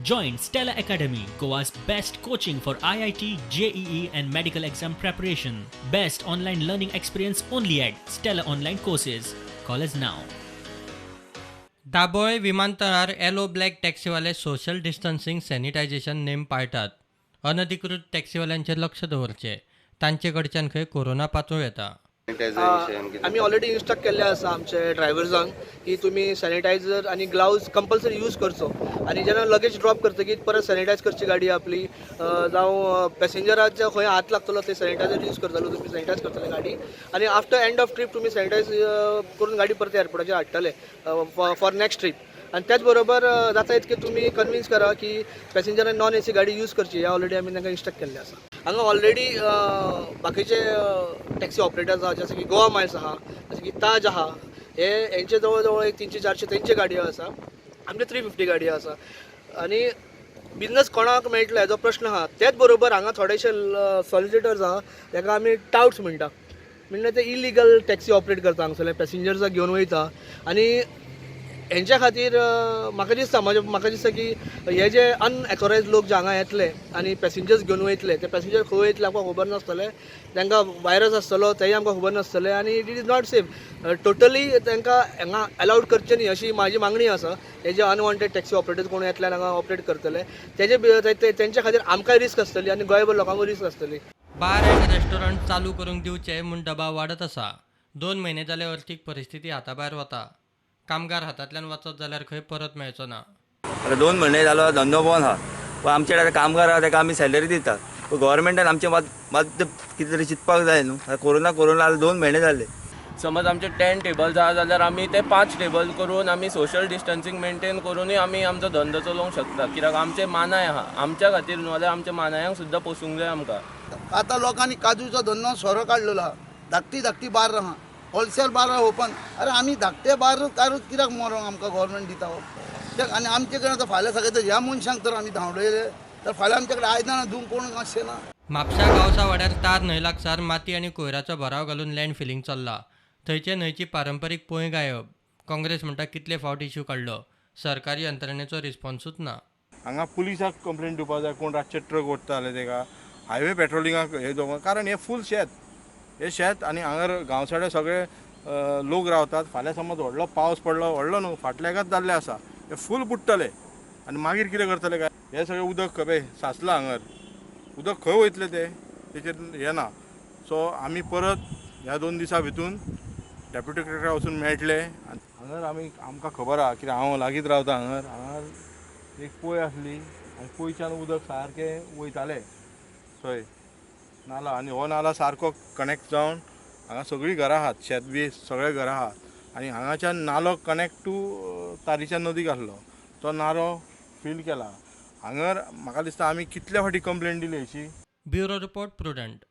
Join Stella Academy, Goa's best coaching for IIT, JEE, and medical exam preparation. Best online learning experience only at Stella Online Courses. Call us now. Dabolim विमानतळार yellow black टॅक्सीवाले social distancing sanitisation नेम पाळटात. अनधिकृत टॅक्सीवाल्यांचेर लक्ष दवरचें. तांचे कडच्यान खंय corona पातळूं येता. आमी ऑलरेडी इन्स्ट्रक्ट केल्ले आसा आमचे ड्रायव्हर्सांक की तुमी सॅनिटायझर आनी ग्लावज कंपल्सरी यूज करचो आनी जेन्ना लगेज ड्रॉप करतकीर परत सॅनिटायज करची गाडी आपली, जावं पॅसेंजराच्या खंय हात लागतलो ते सॅनिटायझर यूज करतलो, तुमी सॅनिटायज करतले गाडी आनी आफ्टर एंड ऑफ ट्रीप तुमी सॅनिटायज करून गाडी परत एअरपोर्टाचेर हाडटले फॉर नेक्स्ट ट्रीप. आनी त्याच बरोबर जाता इतकें तुमी कन्विन्स करा की पॅसेंजरान नॉन एसी गाडी यूज करची. हे ऑलरेडी आमी तांकां इन्स्ट्रक्ट केल्लें आसा. हांगा ऑलरेडी बाकीचे टॅक्सी ऑपरेटर्स आहा, जशे की गोवा मायल्स आहा, जशे की ताज आहा, हे हेंचे जवळ जवळ एक 300-400 तेंचे गाडयो आसा. आमचे 350 गाडयो आसा आनी बिजनस कोणाक मेळटलो हेजो प्रश्न आहा. तेच बरोबर हांगा थोडेशे सॉलिसिटर्स आहा, ताका आमी टावट्स म्हणटा, म्हणल्यार ते इलिगल टॅक्सी ऑपरेट करता, हांगसरले पॅसेंजर्साक घेवन वयता. आनी हेंच्या खातीर म्हाका दिसता, म्हाका म्हाका दिसता की हे जे अनएथोरायज लोक जे हांगा येतले आनी पॅसेंजर्स घेवन वयतले, ते पॅसेंजर खंय वयतले आमकां खबर नासतले, तांकां वायरस आसतलो तेय आमकां खबर नासतलें आनी it is not safe totally. तांकां हांगा अलावड करचें न्ही अशी म्हाजी मागणी आसा. हे जे अनवॉन्टेड टॅक्सी ऑपरेटर्स कोण येतले आनी हांगा ऑपरेट करतले, तेंच्या खातीर आमकांय रिस्क आसतली आनी गोंयभर लोकांकूय रिस्क आसतली. बार अँड रेस्टॉरंट चालू करूंक दिवचे म्हूण दबाव वाडत आसा. 2 म्हयने जाले अर्थीक परिस्थिती हाताभायर वता. कामगार हातांतल्यान वचत जाल्यार खंय परत मेळचो ना. आतां 2 म्हयने जालो धंदो बंद आहा, पूण आमचे आतां कामगार आहा, ताका आमी सॅलरी दितात, पूण गोवोरमेंटान आमचें मात मात कितें तरी चिंतपाक जाय न्हू. आतां कोरोना कोरोना आतां 2 म्हयने जाले. समज आमचे 10 टेबल्स आहा जाल्यार आमी ते पांच टेबल करून, आमी सोशल डिस्टन्सींग मेंटेन करुनूय आमी आमचो धंदो चलोवंक शकता, कित्याक आमचे मानाय आहा. आमच्या खातीर न्हू जाल्यार आमच्या मानायांक सुद्दां पोसूंक जाय आमकां. आतां लोकांनी काजूचो धंदो सोरो काडलेलो आहा. धाकटी धाकटी बार्र आहा, होलसेल बार ओपन. अरे, आमी धाकटे बार काडून कित्याक मरोंक आमकां गव्हर्मेंट दिता हो ते? आनी आमचे कडेन आतां फाल्यां सगळें तर ह्या मनशांक तर आमी धांवडयले तर फाल्यां आमचे कडेन आयदनां धुवंक कोण आसचें ना. म्हापशा गांवसा वाड्यार तार न्हंय लागसार माती आनी कोयराचो भराव घालून लँड फिलिंग चल्ला. थंयचे न्हंयची पारंपरीक पोंय गायब. काँग्रेस म्हणटा, कितले फावट इश्यू काडलो, सरकारी यंत्रणेचो रिस्पॉन्सूच ना. हांगा पुलिसाक कंप्लेन दिवपाक जाय, कोण रातचे ट्रक ओडटाले तेका हायवे पेट्रोलिंगाक हे दवर, कारण हें फूल शेत, हें शेत आनी हांगा गांवसाडे सगळे लोक रावतात. फाल्यां समज व्हडलो पावस पडलो, व्हडलो न्हू, फाटल्याकच जाल्लें आसा, हे फूल बुडटले आनी मागीर कितें करतले काय? हें सगळें उदक खंय साचलां हांगर, उदक खंय वयतलें तें तेचेर हें ना. सो आमी परत ह्या 2 दिसां भितून डेप्युटी कलेक्टरा वचून मेळटले. आनी हांगर आमी आमकां खबर आहा, कित्याक हांव लागींच रावता हांगर. हांगर एक पोंय आसली आनी पोंयच्यान उदक सारकें वयतालें थंय नाला आनी हो नाला सारको कनेक्ट जावन हांगा सगळीं घरां आहात, शेत बी सगळे घरां आहात आनी हांगाच्यान नालो कनेक्ट टू तारीच्या नदीक आसलो. तो नालो फील केला हांगर. म्हाका दिसता आमी कितले फावटी कंप्लेन दिली हेची. Bureau report, prudent.